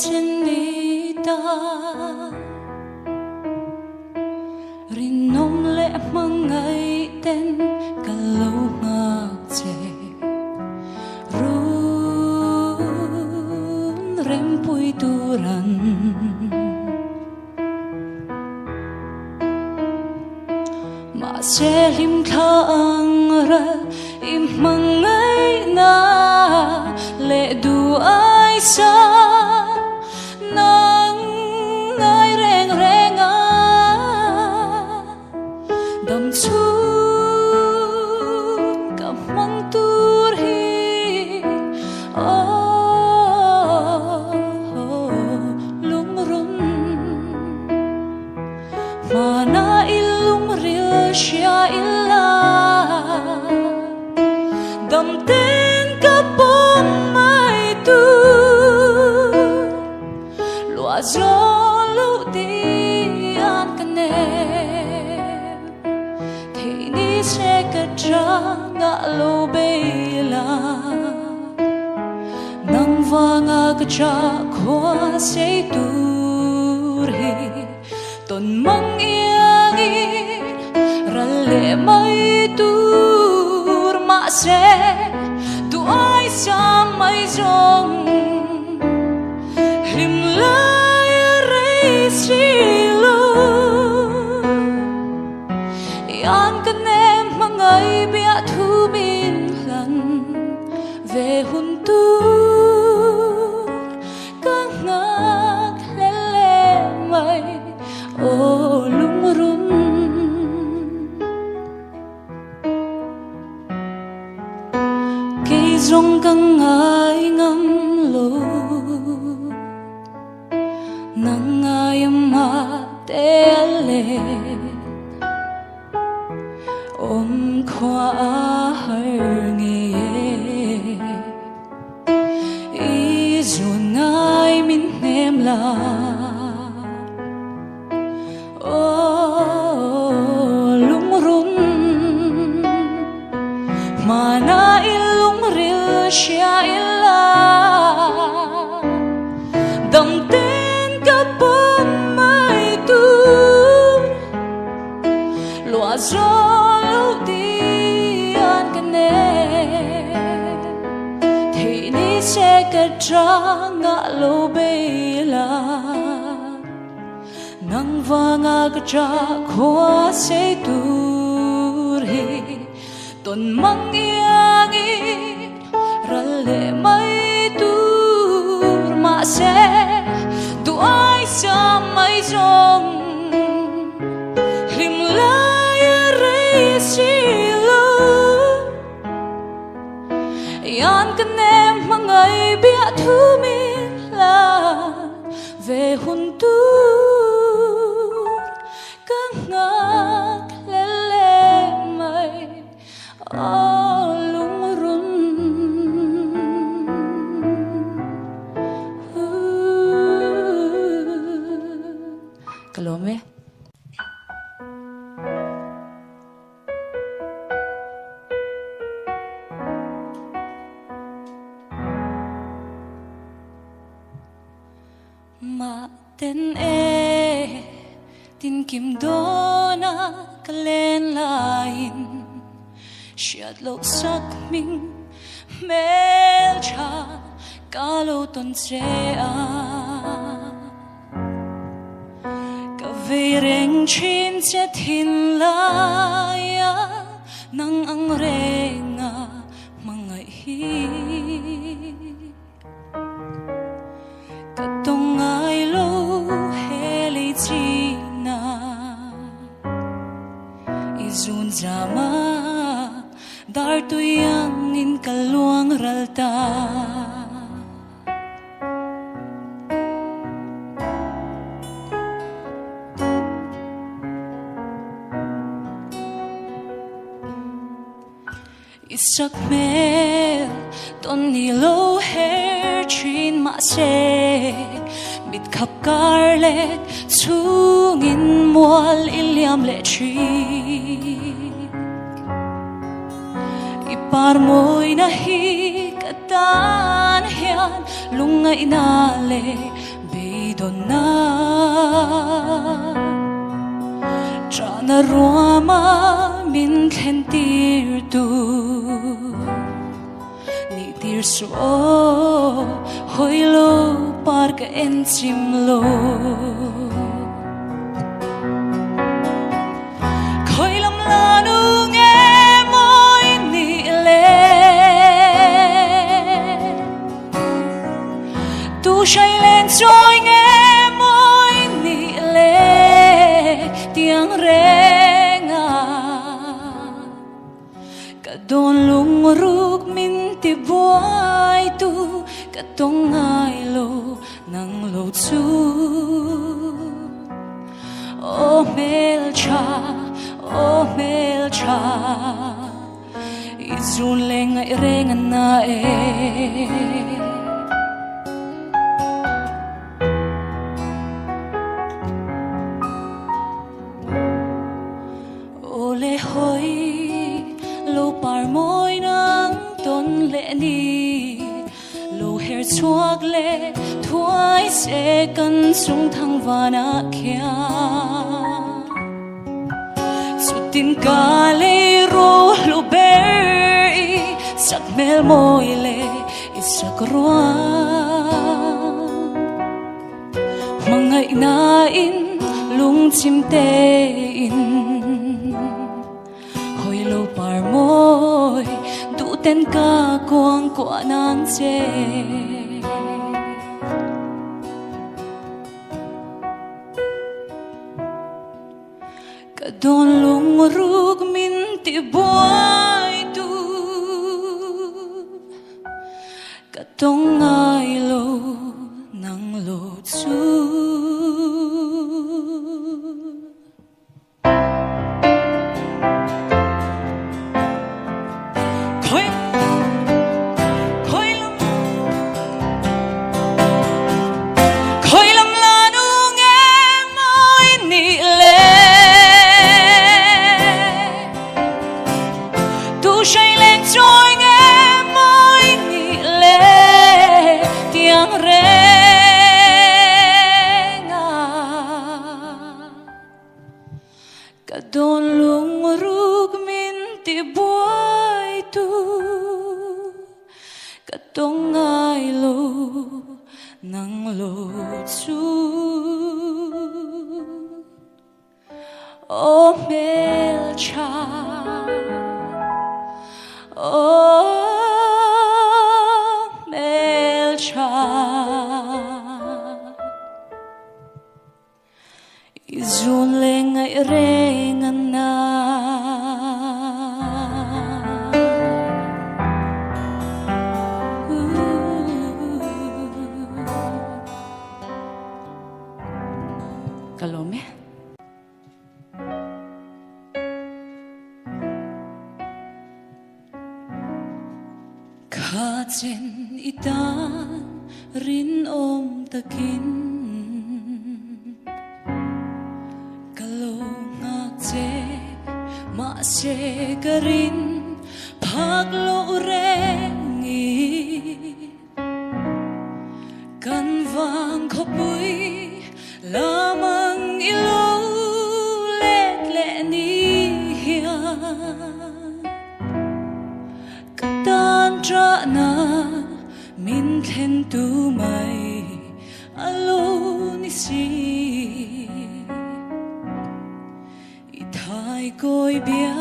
chen ni ta. Rinawm leh hmangaih ten ka lo nghak che. Run rempui turan. Mahse hlim thla ang ral i hmangaihna leh duh ai sa nang ngai reng reng a dam chhung ka hmang tur hi aw lungrun Hmana i lungril hria ila dam ten ka pawm mai tur luah zawn loh dian ka nem theih ni se ka changah lo bei la nang vanga ka chah khua sei tur hi. Tawn mang iangin ral leh mai tur mahse duh ai sang mai zawng hlim lai a rei si lo. Ian ka nem hmangaih biah thu min hlan ve hun tur. Ka nghak hle le mai aw lungrun. Kei zawng ka ngai ngam lo nang ngai mah te le awm khua a har ngei e. I zun ngai min hnem la Aw lungrun Hmana i lungril hria ila Dam ten ka pawm mai tur Luah zawl loh dian ka nem Theih ni se ka changah lo bei la Nang vanga ka chah khua sei tur hi Tawn mang iangin ral leh mai tur Mahse duh ai siam mai zawng Hlim lai a rei si lo Ian ka nem hmangaih biah thu min hlan ve hun tur Ka nghak hle le mai aw lungrun. Ka lawm e. Mah ten e tin kim dawn a ka len laiin hriat loh sak hming hmel tha ka lo tawn che a. Ka vei reng thin che thinlaia nang ang renga hmangaih hi. Ka tawng ngai lo he lei china i zun zama dar tui angin ka luang ral ta. I sak hmel tawn ni lo her thin mahse mit khap kar leh chhungin mual i liam leh thin. I par mawina hi ka tan hian lungngaihna leh. Beidawnna Ṭahna ruama min thlen tirtu Nih tir suh aw, hawi lo par ka en chim lo. Khawi lam la nu nge mawi nih le? Tu hrai len chawi nge mawi nih le? Tiang reng a Ka dawn lungruk min ti buai tu ka tawng ngai lo nang lo chu. Aw hmeltha, aw hmeltha, i zun leh ngaih reng a na e. Aw le hawi lo par mawi nang tawn leh ni, lo her chhuak leh thuai se kan chung thang vanah khian. Chutin ka lei ro hlu ber i sak hmel mawi leh i sak ruang. Hmangaihnain lungchim tein hawi lo par mawi duhten ka kuang kuah nan che. Ka dawn lungruk min ti buai tu Ka tawng ngai lo nang lo chu. Khawi lam la nu nge mawi nih le? Tu hrai leng chawi nge mawi nih le? Tiang reng a Ka dawn lungruk min ti buai tu Ka tawng ngai lo nang lo chu. Aw hmeltha, aw hmeltha, I zun leh ngaih reng a na. Ka lawm e. Kha chen i tan rinawm takin ka lo nghak che, mahse ka rin phak loh reng i. Kan vang khawpui lamang i lo let leh ni hian ka tan ṭahna min thlen tu mai a lo ni si. I thai kawi bia.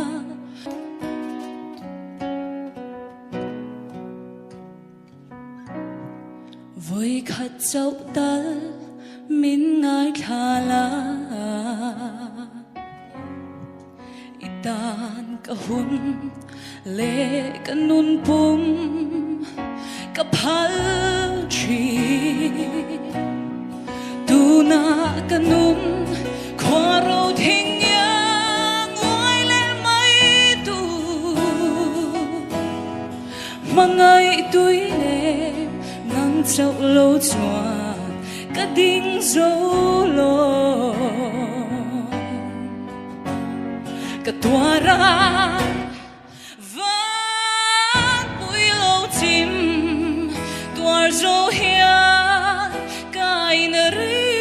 Vawi khat chauh tal min ngaithla la, I tan ka hun leh ka nun pum ka phal thin. Tunah ka nun khua ro thing iang uai leh mai tur. Hmangaih tui leh nang chauh lo chuan ka ding zo lo. Ka tuar a van pui lo chim tuar zo hian ka in ring.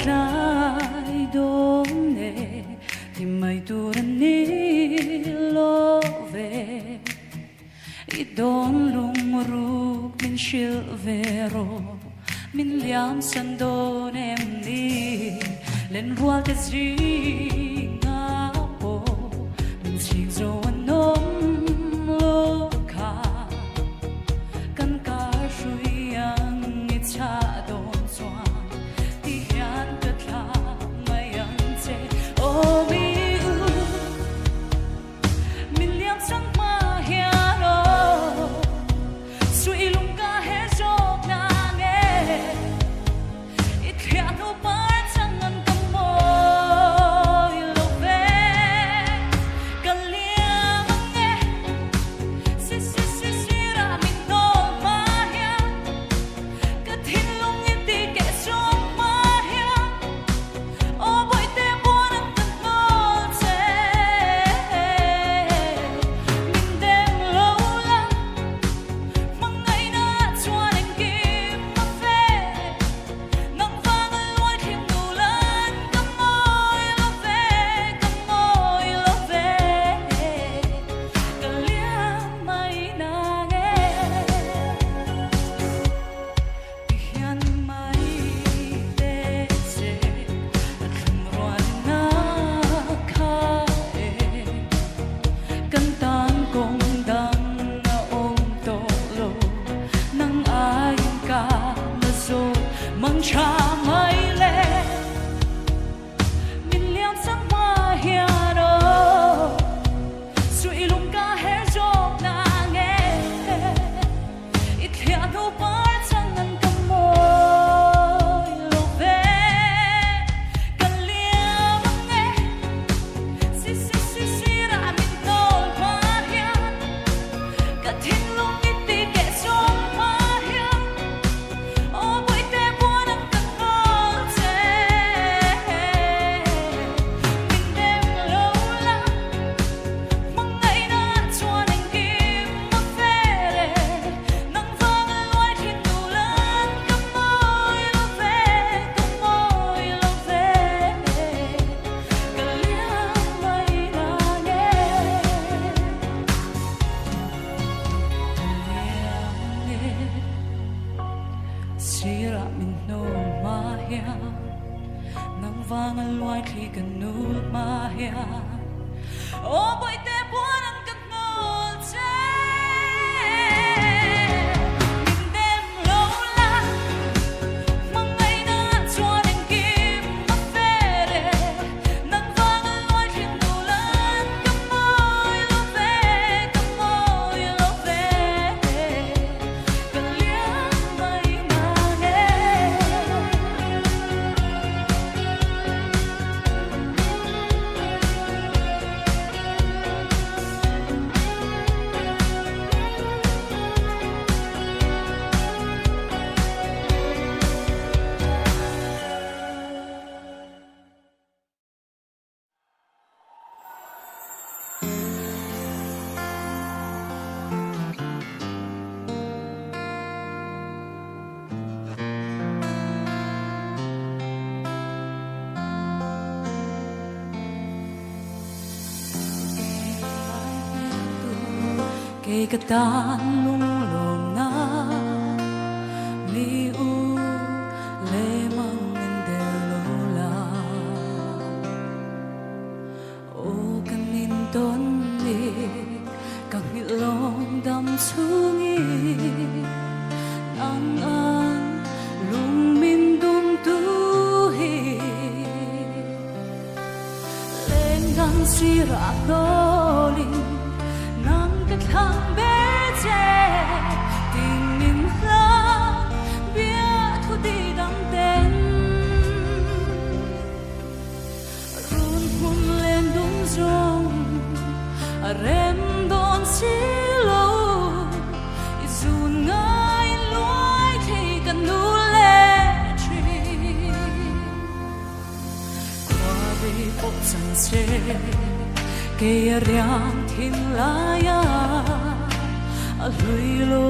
tlai dawn e, ti mai tur a ni lo ve. I dawn lungruk min hrilh ve rawh, min liam san dawn em ni? Lenrual te zingah pawh min chhing zo an awm lo kha. Kan kar hrui ang i chah dawn chuan ti hian ka thla mai ang che aw mi u. Min liam sang hma hian aw suih lung ka her zawk na nge i thliah hnu par chang an ka mawi lo ve ka liam ang nge si si si sirah min hnawl hma hian ka thinlung i ti keh zawk hma hian Aw bawihte buan an ka hnawl che Min dem lo la Hmangaihna chuan engkim a fe Nang vang a luai thlim dul an ka mawi lo ve Ka mawi lo ve Ka liam mai nang e. Ti hian mai te che a thlum rualin a kha e. Kan tan kawng dang a awm tawh lo, nang aiin ka la zawt mang tha mai le. Min liam sang hma hian aw suih lung ka her zawk na nge. I thliah hnu par chang an ka mawi lo ve Ka liam ang e Si si si sirah min hnawl hma hian Ka thinlung i ti keh zawng hma hian Aw bawihte buan ang ka hnawl che Min dem lo la Hmangaihna chuan engkim a fer e, nang vang a luai thin duh lan ka mawi lo ve, ka mawi lo ve, ka liam mai nang e. Ka liam e, sirah min hnawl hma hian, nang vang a luai thli ka nul hma hian. Aw bawihte buan an ka hnawl che Min dem lo la Hmangaihna chuan engkim a fer e Nang vang a luai thin duh lan ka mawi lo ve Ka mawi lo ve Ka liam mai nang e. Kei ka tan lunglawmna mi u le mang in der lo la Aw kan in tawn ni ka nghilh lawng dam chungin nang ang lung min dum tu hi Lengdang sirah hnawlin nang ka thlang ber che Tingin hla biathu ti dang ten Run hmun len dum zawng a rem dawn si lo I zun ngai luai thei ka nu leh thin Khua rei pawh chan che kei a riam thin lai a a hlui lo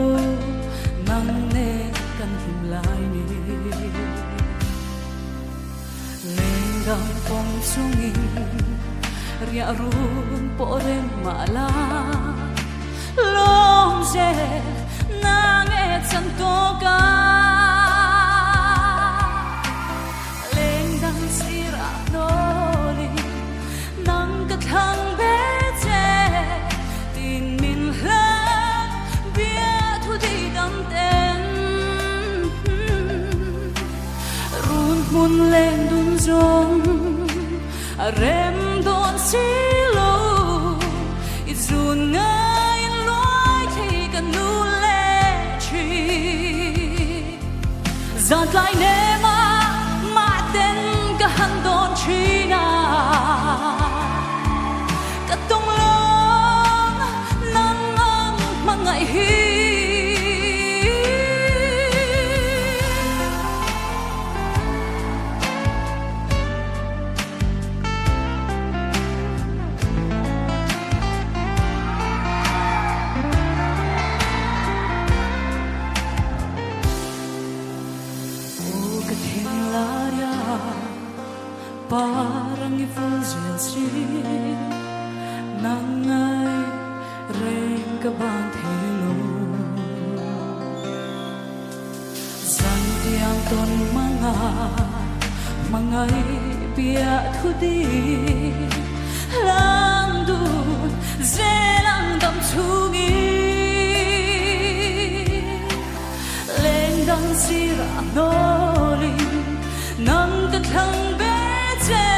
nang nen kan hlim lai ni. dang pawm chungin riah run pawh rem mah la lawm zel nang e chan tawk a leng dang sirah hnawlin nang ka thlang ber che tin min hlan biathu di dam ten. Run hmun leng dun zawng a rem dawn si lo i zun ngaiin luai thei ka nu leh thin. Zan tlai nem a mah ten ka han dawn thin a ka tawng lawng nang ang hmangaih hi. Aw ka thinlai ah parang i vul zel si nang ngai reng ka ban thei lo. Zan tiang tawn manga hmangaih piah thu di lang dun zel ang dam chungin leng dang sirah hnawlin nang ka thlang ber che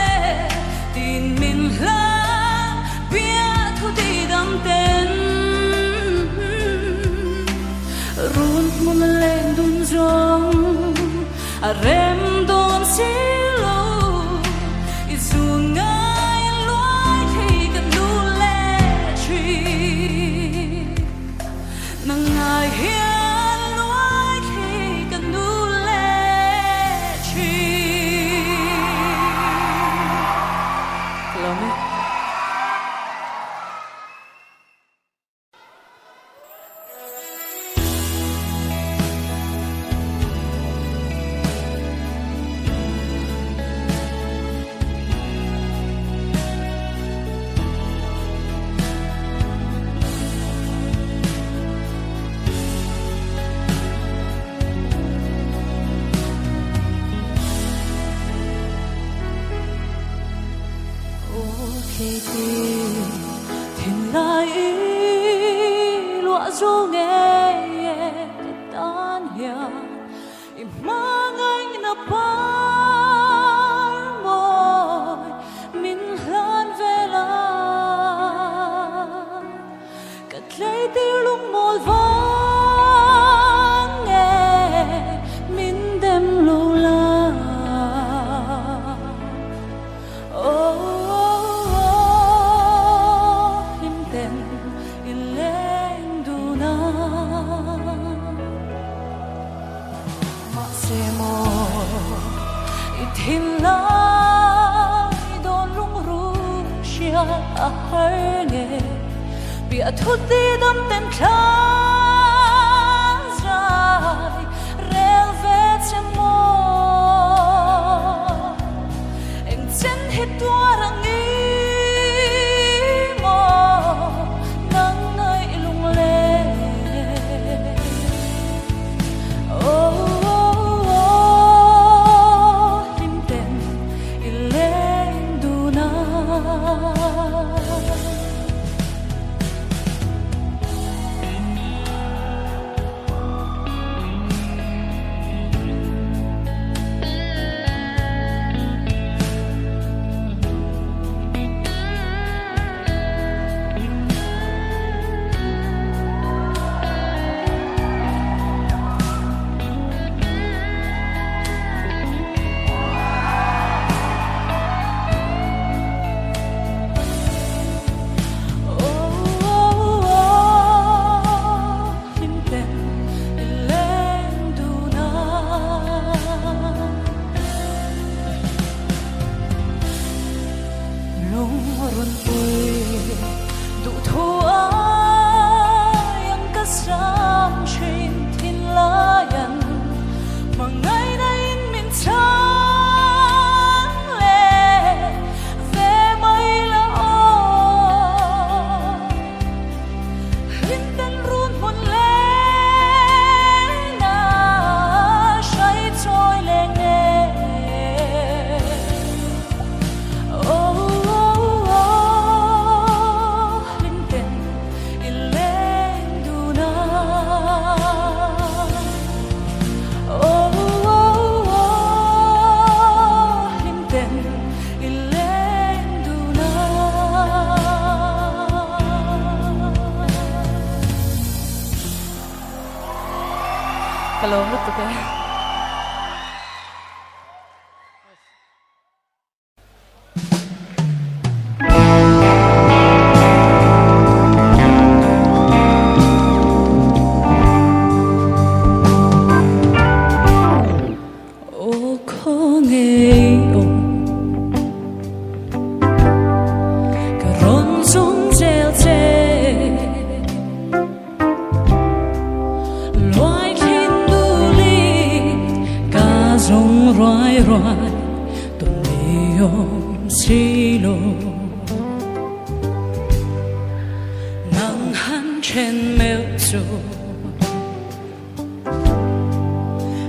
tin min hlan piah thu di dam ten. Run hmun leng dun zawng a rem dawn si lo i zun ngai luai thei ka nu leh thin nang ngai hian luai thei ka nu leh thin. Lawm e. Thinlai i luah zu ngei e ka tan hian i hmangaihna par mawi min hlan vel a ka tleitir lungmawl vang nge min dem lo la. Eng chen hi tuar ang i maw nang ngaih lunglen Oh oh oh hlim ten i leng dun a. Ka lawm lutuk e. Aw khaw ngei awm ka rawn zawng zel che Luai thin duli ka zawng ruai ruai tun ni awm si lo Nang han then meuh chu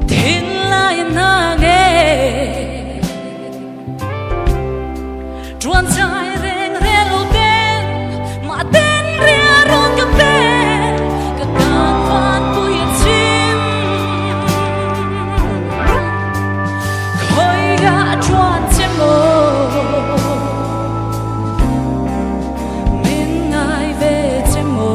Thinlai na nge Truan chai reng reng lo ten Ma ten ria ron ka pen Ka tan van pui a chim Khoi ga truan che mo Min ngai ve che mo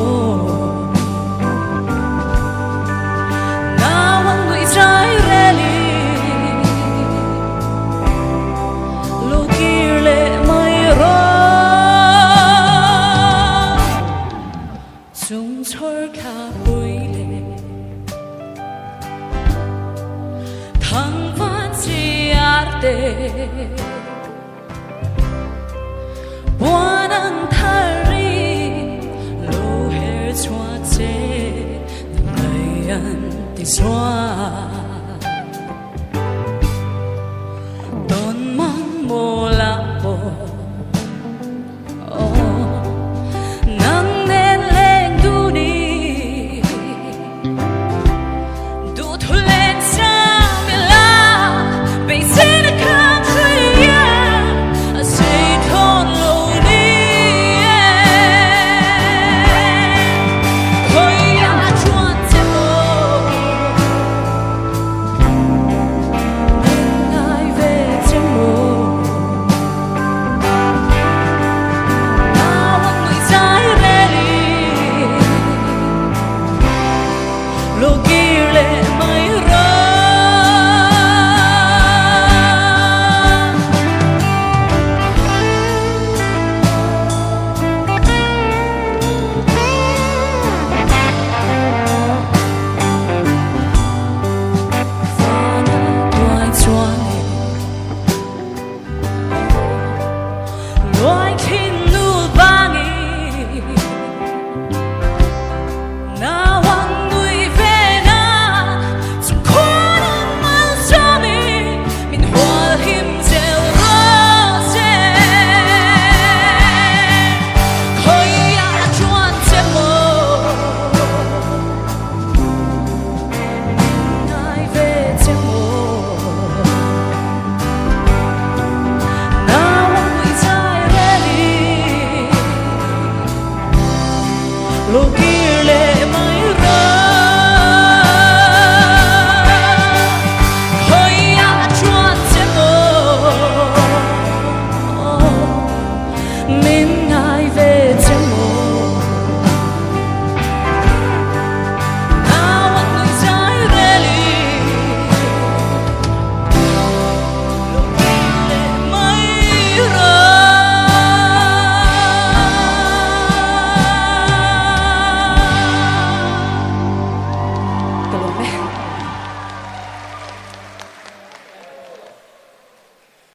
Buan ang thari lo her chhuak che nang an ti zual Ton mang mô la po oh nang nen leng du ni Du thu leng sa mi la Beiseina kham hria a sei thawn lo ni e Khawiah chuan che maw Min ngai ve che maw Nau ang nuih zai rel i Lo kir